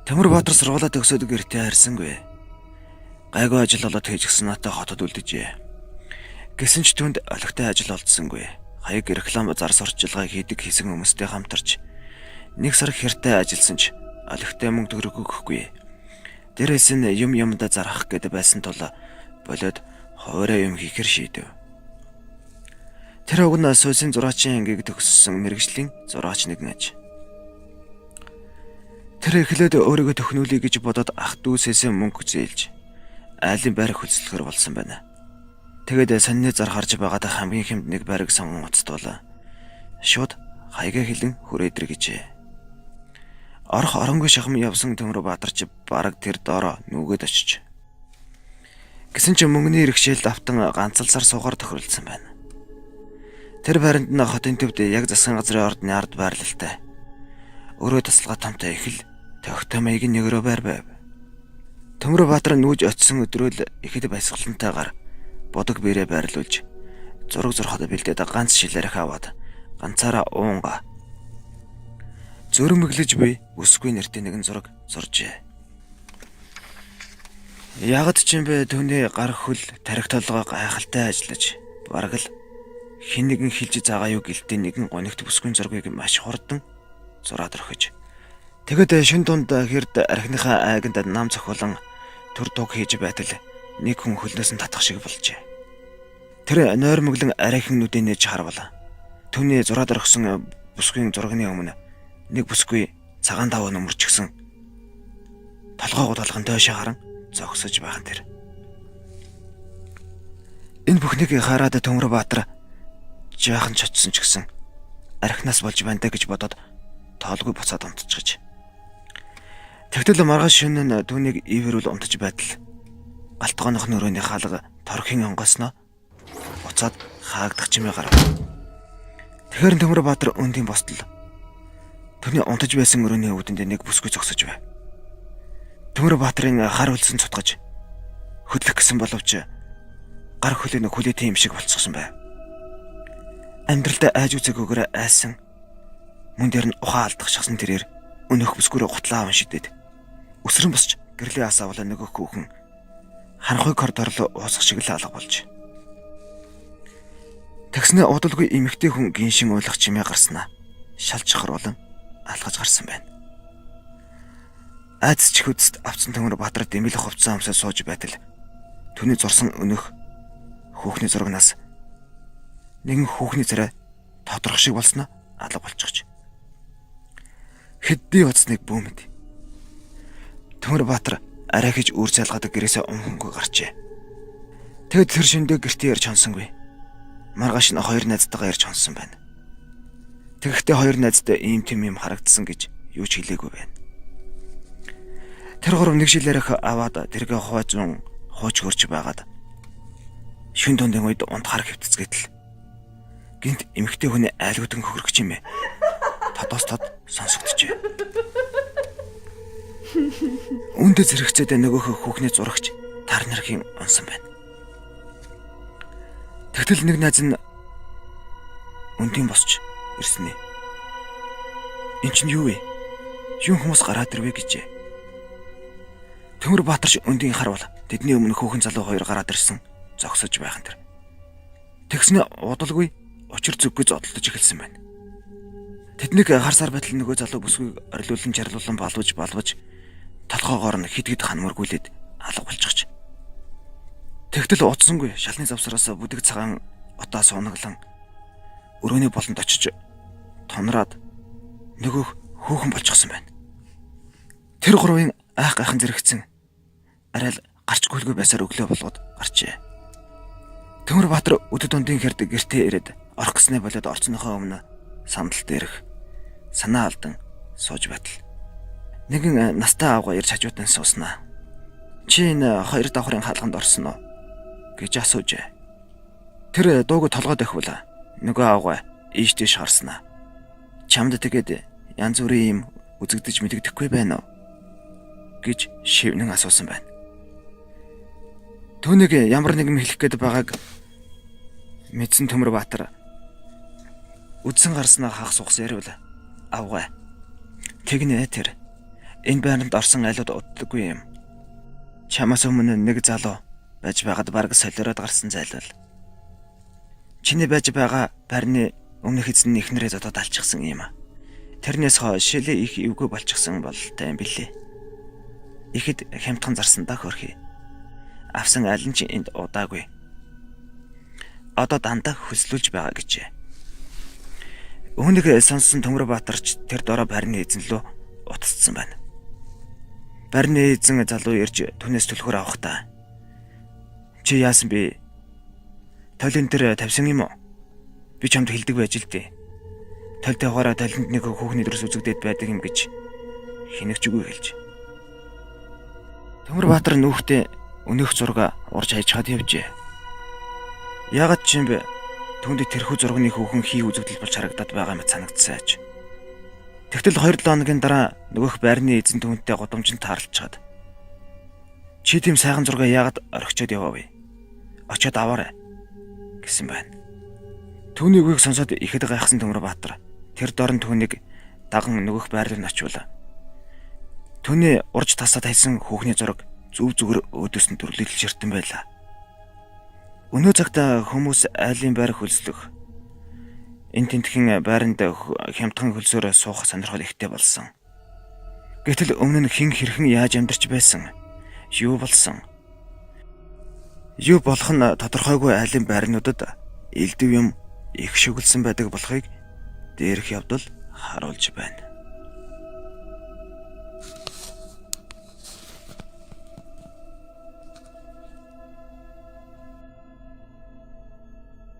Төмөр Баатар сургуулаа төгсөөд гэртээ харьсангүй. Гайгүй ажил олоод хийжсэн надад хотод үлджээ. Гэсэн ч түнд олигтой ажил олдсонгүй. Хаяг реклам зар сурталчилгаа хийдэг хийсэн хүмүүстэй хамтарч нэг сар хэртэй ажилласан ч олигтой мөнгө төгрөг өгөхгүй. Дээрээс нь юм юмдаа зарах гэдэг байсан тул болоод хуваараа юм хийхэр шийдэв. Тэр уг нь суусын зураачийн ангийг төгссөн мэрэгжлийн зураач нэгэн аж. Тэр эхлээд өөрийгөө төхнүүлье гэж бодоод ах дүүсээсээ мөнгө зээлж айлын байр хөлслөхөр болсон байна. Тэгээд сонины зар харж байгаад хамгийн хэмд нэг байрыг сонгон уцтуулаа. Шууд хаягаа хилэн хүрээдэр гэжээ. Орох оронгүй шахам явсан Төмөр Баатарч бараг тэр доороо нүгэд очиж. Гэсэн чинь мөнгөний иргэшээлд автан ганцалсаар суугаар тохиролцсон байна. Тэр байранд нь хотын төвд яг засгийн газрын ордны ард байрлалтай. Өрөө тасалгаа томтой их л тогтоо маягийн нэг өрөө байр байв. Төмөр Баатар нүүж очисон өдрөө л ихэд баясгалантайгаар бодог бэрээ байрлуулж зураг зурхад бэлдээд ганц шилээрх аваад ганцаараа уунга зөрөмөглөж буй бүсгүй нэртэй нэгэн зураг зуржээ. Ягд ч юм бэ, түүний гар хөл тарих толгой гайхалтай ажиллаж бараг л хэн нэгэн хилж заагаа юу гэлтэй нэгэн гонигт бүсгүйн зургийг маш хурдан зураад орхиж. Тэгэд шин дунд хэрд архиныхаа айганд нам цохиулан төр туг хийж байтал нэг хүн хөлнөөс нь татах шиг болжээ. Тэр нойрмоглон арайхан нүдээ нээж харвал түүний зураад орхисон бүсгүйн зургийн өмнө нэг бүсгүй цагаан даваа нөмөрчихсөн толгоогоо толгон дойшоо харан зогсож байгаа тэр. Энэ бүхнийг хараад Төмөр Баатар жаахан чочсон ч гэсэн архинаас болж байна даа гэж бодоод тоолгүй буцаад унтчихж. Тэгтэл маргааш шөнө нь түүнийг ивэрүүл унтаж байтал галтгооных нөрөөний хаалга торхийн онгосноо буцаад хаагдах чимээ гарав. Тэгэхээр Төмөр Баатар өндийн бостол түүний унтаж байсан өрөөний өвдөнд нэг бүсгүй зогсож байв. Төмөр Баатарын хар хөлсөн цутгаж хөдлөх гэсэн боловч гар хөлөө нэг хүлээтэй юм шиг болцсон байв. Амьдралдаа айж үзээгүйгээр айсан мөн дээр нь ухаан алдах шахсан тэрээр өнөөх бүсгүүрээ гутлаа аван шидэд өсрөн босч гэрлийн асаавлаа нөгөө хүүхэн ханхой коридор руу уусах шиг л алга болж. Тэгснэ удалгүй эмэгтэй хүн гиншин уйлах чимээ гарснаа шалж хруулан алхаж гарсан байна. Айдас ч хөдөст авцсан Төмөр Баатар дэмэлэх хувцас өмсөө сууж байтал түүний зурсан өнөөх хүүхний зурагнаас нэгэн хүүхний царай тодрох шиг болсноо алга болчихж. Хэдий утасныг бүүмэд. Төмөр Баатар арай хийж үр залгаад гэрээсээ умхангүй гарчээ. Тэгэд тэр шөндөө гэртээ ярьж хонсонгүй. Маргааш нь хоёр найзтайгаа ярьж хонсон байна. Тэгэхдээ хоёр найзтай ийм тэм юм харагдсан гэж юу ч хэлээгүй байна. Тэр гурав нэг шилээрх аваад тэргээ хуваажун хууч хөрч байгаад шүн дундын үед унтахаар хэвтцгээтэл гинт эмэгтэй хүний айлгүтэн хөргөч юм ээ. Тодоос тод сонсогдчихэ. Үндэ зэрэгцээд нөгөөх хүүхний зурагч тар нэрхийн унсан байна. Тэгтэл нэг найз нь өндийн босч ирсэн ээ. Эн чинь юу вэ? Юун хүмүүс гараад ирвэ гэжээ. Төмөр Баатарч өндийн харвал тэдний өмнө хөөхөн залуу хоёр гараад ирсэн зогсож байх нь тэр. Тэгснэ удалгүй учир зүггүй зодолдож эхэлсэн байна. Тэднийг харсаар байтал нөгөө залуу бүсгүйг орилуулан чарлуулан балваж балваж толгоогоор нь хэд хэд ханмаргүйлээд алга болчихж. Тэгтэл удсангүй шалны завсараас бүдэг цагаан отоос унаглан өрөөний болонд очиж тонроод нөгөөх хөөхөн болчихсон байна. Тэр гурвын айх гайхан зэрэгцэн арай л гарч гүйлгүй байсаар өглөө болгоод гарчээ. Төмөр Баатар өдөр дундын хэрд гэртээ ирээд орох гэснээ болоод орцныхоо өмнө сандал дээрх санаа алдан сууж байтал. Нэгэн настай авгаа ирж хажуудан сууснаа. "Чи энэ хоёр давхрын хаалганд орсон уу?" гэж асуужээ. Тэр дууг толгой дохивол нөгөө авгаа ийш тийш харснаа. "Чамд тэгээд янз бүрийн юм үзэгдэж мэдэгдэхгүй байна уу?" гэж шивнэн асуусан байна. Түүнийг ямар нэгэн хэлэх гээд байгааг мэдсэн Төмөр Баатар үдсэн гарснаа хах сухс яриул авгаа. Тэгнэ тэр. Энэ байранд орсон айлууд уддаггүй юм. Чамаас өмнө нэг залуу байж байгаад бараг солиороод гарсан зайлвал. Чиний байж байгаа байрны өмнөх эзэн нь эхнэрээ зодоод алчихсан юм. Тэрнээс хойш шилээ их эвгүй болчихсон бололтой юм билээ. Ихэд хямдхан зарсан да хөрхий. Авсан аль нь ч энд удаагүй. Одоо дандаа хөлслүүлж байгаа гэжээ. Үүнийг сонссон Төмөрбаатарч тэр дорой байрны эзэн лөө утассан байна. Байрны эзэн залуу ирж түүнээс түлхүүр авахдаа чи яасан бэ? Толин тэр тавьсан юм уу? Би чамд хэлдэг байж л дээ. Тол тавихаараа толинд нэг хүүхний дүрс үзэгдээд байдаг юм гэж хинэгч үгүй хэлж. Төмөрбаатар нүүхтээ өнөөх зураг урж хайж хад явжээ. Яагаад ч юм бэ? Түүнд тэрхүү зургийн хүүхэн хий үзэгдэл болж харагдаад байгаа мэт санагдсан аж. Тэгтэл 2-7 хоногийн дараа нөгөөх байрны эзэн түүнтэй гудамжинд таарлцгаад чи тийм сайхан зургаа яагаад орхичод явав вэ? Очоод аваарай гэсэн байна. Түүний үгийг сонсоод ихэд гайхсан Төмөрбаатар тэр дорн түүнийг даган нөгөөх байр руу нь очивол түүний урж тасаад хайсан хүүхний зураг зүв зүгээр өөдөөс нь төрлөөлж иртэн байлаа. Өнөө цагт хүмүүс айлын байр хөлслөх энэ тентхэн байранд хямдхан хөлсөөр суух сонирхол ихтэй болсон. Гэтэл өмнө нь хэн хэрхэн яаж амьдарч байсан? Юу болсон? Юу болох нь тодорхойгүй айлын байрнуудад элдв юм их шөглөсөн байдаг болохыг дээрх явдал харуулж байна.